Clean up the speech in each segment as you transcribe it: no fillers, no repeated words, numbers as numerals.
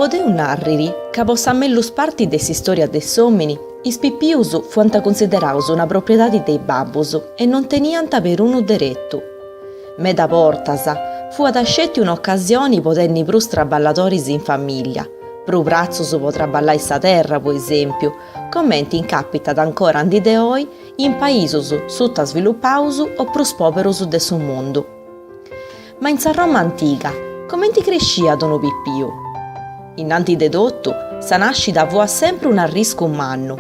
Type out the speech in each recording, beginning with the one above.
Podeus nàrriri ca po sa mellus parti de s'istòria de s'òmini, is pipius fuant cunsideraus una propriedadi de is babbus e non teniant perunu deretu. Meda bortas, fuat sceti un'ocasioni po tenni prus traballadoris in famìllia, prus bratzus po traballai sa terra, po esèmpiu, comenti incapitat ancora in dì de oi in paisus sutasvilupaus o prus pòberus de su mundu. Ma in sa Roma antiga, comenti cresciat unu pipiu? Innanti de totu, sa nàscida fuat sempri un'arriscu mannu.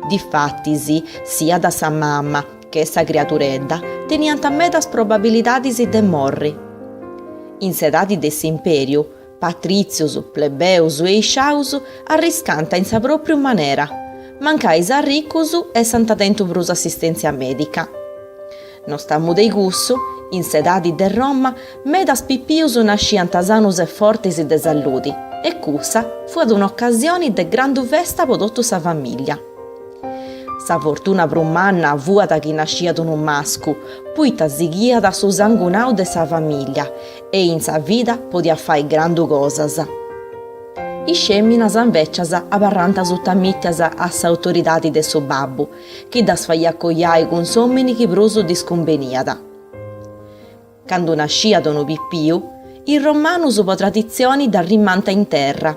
Difatis, siat sa mama che sa criaturedda teniant medas probabilidadis de morri. In s'edadi de s'impèriu, Patrìtzius, plebeus e isciaus arriscànt in sa pròpriu manera, mancai is arricus essant tentu prus assistèntzia mèdica. No stamu de cussu, in s'edadi de Roma medas pipius nasciant sanus e fortis de saludi e cussa fuat un'ocasioni de grandu festa po totu sa famìllia. Sa fortuna prus manna fuat chi nasciat unu mascu, poita sighiat su sangunau de sa famìllia e in sa vida podiat fai grandu cosas. Is fèminas invècias abarrànt sutamìtias a s'autoridadi de su babbu, chi ddas faiat coiai cun s'òmini chi prus ddis cumbeniat. Candu nasciat unu pipiu, is romanus po traditzioni dd'arrimànt in terra,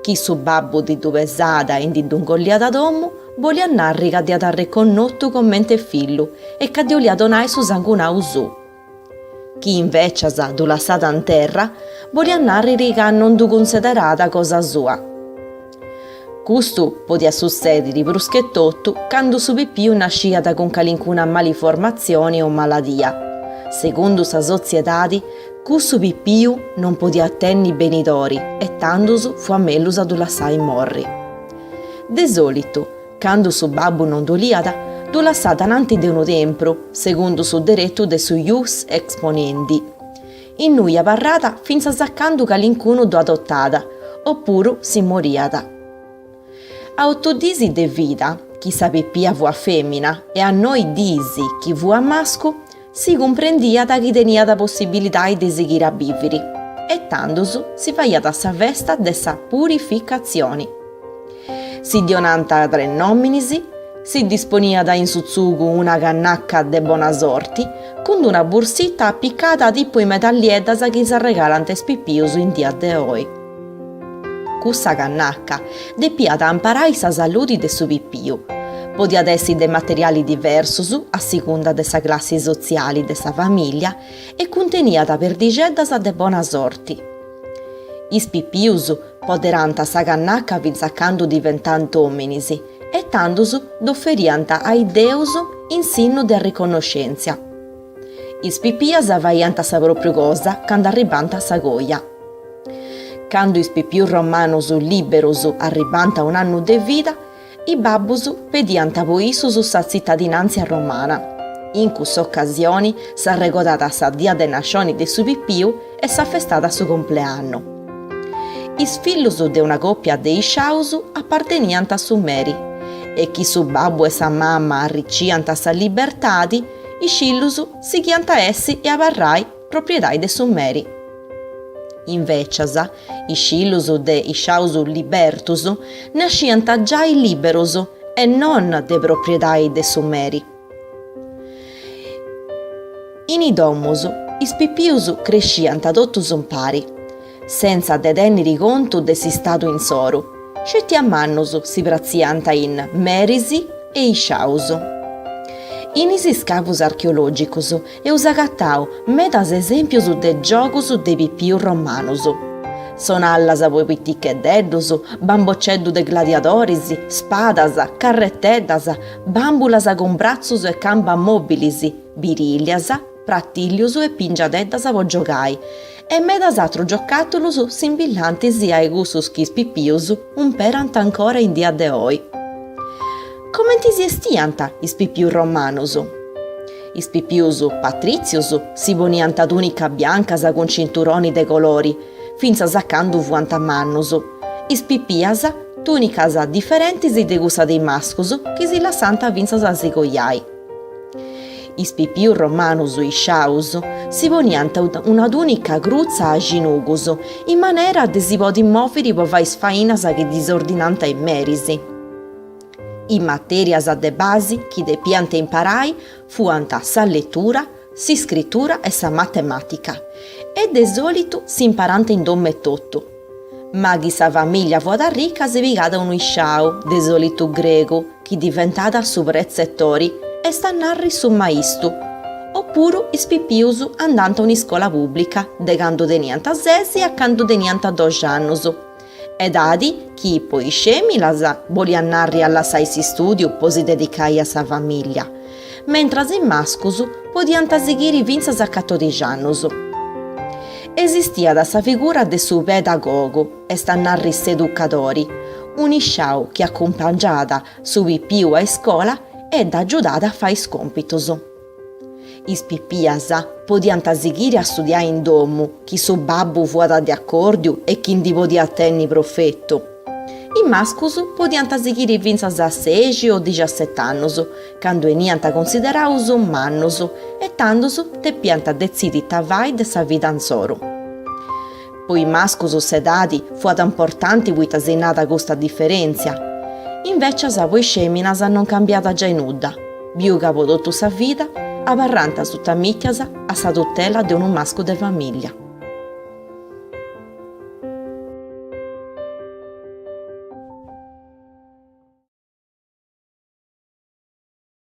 chi su babbu ndi ddu pesàt e ndi ddu ingolliat a domu, boliat narri ca dd'iat arreconnotu comente fillu e ca ddi 'oliat donai su sangunau suu. Chi invècias ddu lassàt in terra, boliat nàrriri ca non ddu cunsideràt cosa sua. Custu podiat sutzèdiri prus che totu candu su pipiu nasciat cun calincuna maliformatzioni o maladia. Segundu sa sotziedadi, cussu pipiu non podiat tenni benidori e tandus fuat mellus a ddu lassai morri. De sòlitu, Candu su babbu non ddu 'oliat, ddu lassàt ananti de unu tempru, segundu su deretu de su ius exponendi, innui abarràt fintzas a candu calincunu ddu adotàt, opuru si moriat. A otu dis de vida, chi sa pipia fuat fèmina, e a noi dis, chi fuat mascu, si cumprendiat chi teniat possibilidai de sighiri a bìviri e tandus si faiat sa festa de sa purificatzioni. Si ddi 'onant tres nòminis, si ddis poniat in su tzugu una cannacca de bona sorti cun d'una bursita apicada tipu is medallieddas chi s'arregalant is pipius in dia de oi. Cussa cannacca depiat amparai sa saludi de su pipiu. Podiat essi de materiali diversus a sigunda de sa classi sotziali de sa famìllia e cunteniat perdixeddas de bona sorti. Is pipius poderànt sa cannacca fintzas a candu diventànt òminis e tandus dd'oferiant a is deus in sinnu de arriconnoscèntzia. Is pipias faiant sa pròpriu cosa candu arribànt a sa coja. Candu is pipius romanus lìberus arribànt a un'annu de vida, is babbus pediant po issus sa tzitadinàntzia romana. In cuss'ocasioni s'arregodàt sa dia de nascioni de su pipiu e s'afestàt su compleannu. Is fillus de una còpia de isciaus aparteniant a su meri e chi su babbu e sa mama arriciant sa libertadi, is fillus sighiant a essi e abarrai propriedai de su meri. Invècias, is fillus de isciaus libertus nasciant giai lìberus e non de propriedai de su meri. In is domus, is pipius cresciant totus impari, sentza de tènniri contu de s'istadu insoru, sceti a mannus si pratziant in meris e isciaus. In is iscavus archeològicus eus agatau medas esèmpius de giogus de pipius romanus, sonallas po piticheddeddus, bamboceddu de gladiadoris, spadas, carreteddas, bàmbulas cun bratzus e cambas mòbilis, birìllias, pratìllius e pingiadeddas po giogai e medas atrus giocàtulus simbillantis a cussus chi is pipius umperant ancora in dia de oi. Comenti si 'estiant is pipius romanus? Is pipius patrìtzius si poniant tùnicas biancas cun cinturoni de colori, fintzas a candu fuant mannus, is pipias tùnicas diferentis de cussa de is mascus chi si lassànt fintzas a si coiai. Is pipius romanus isciaus si poniant una tùnica crutza a ginugus, in manera de si podi mòviri po fai is fainas chi ddis ordinànt is meris. Is matèrias de basi chi depiant imparai fuant sa letura, s'iscritura e sa matemàtica, e de sòlitu s'imparànt in domu etotu. Ma chi sa famìllia fuat arrica si pigàt unu isciau, de sòlitu gregu, chi diventàt su pretzetori, est a narri su maistu, opuru is pipius andànt a un'iscola pùblica de candu teniant sesi a candu teniant doxi annus, edadi chi po is fèminas boliat narri a lassai s'istùdiu po si dedicai a sa famìllia, mentras is mascus podiant sighiri fintzas a catodixi annus. Esistiat sa figura de su pedagogu, est a narri s'educadori, un'isciau chi acumpangiàt su pipiu a iscola e dd'agiudàt a fai is còmpitus. Is pipias podiant sighiri a studiai in domu, chi su babbu fuat de acòrdiu e chi ndi podiat tenni profetu. Is mascus podiant sighiri fintzas a sexi o dixiaset'annus, candu 'eniant cunsideraus mannus e tandus depiant detzidi ita fai de sa vida insoru. Po is mascus s'edadi fuat importanti poita sinnàt custa diferèntzia. Invècias po is fèminas non cambiàt giai nudda, biu ca po totu sa vida abarrànt sutamìtias a sa tutela de unu mascu de famìllia.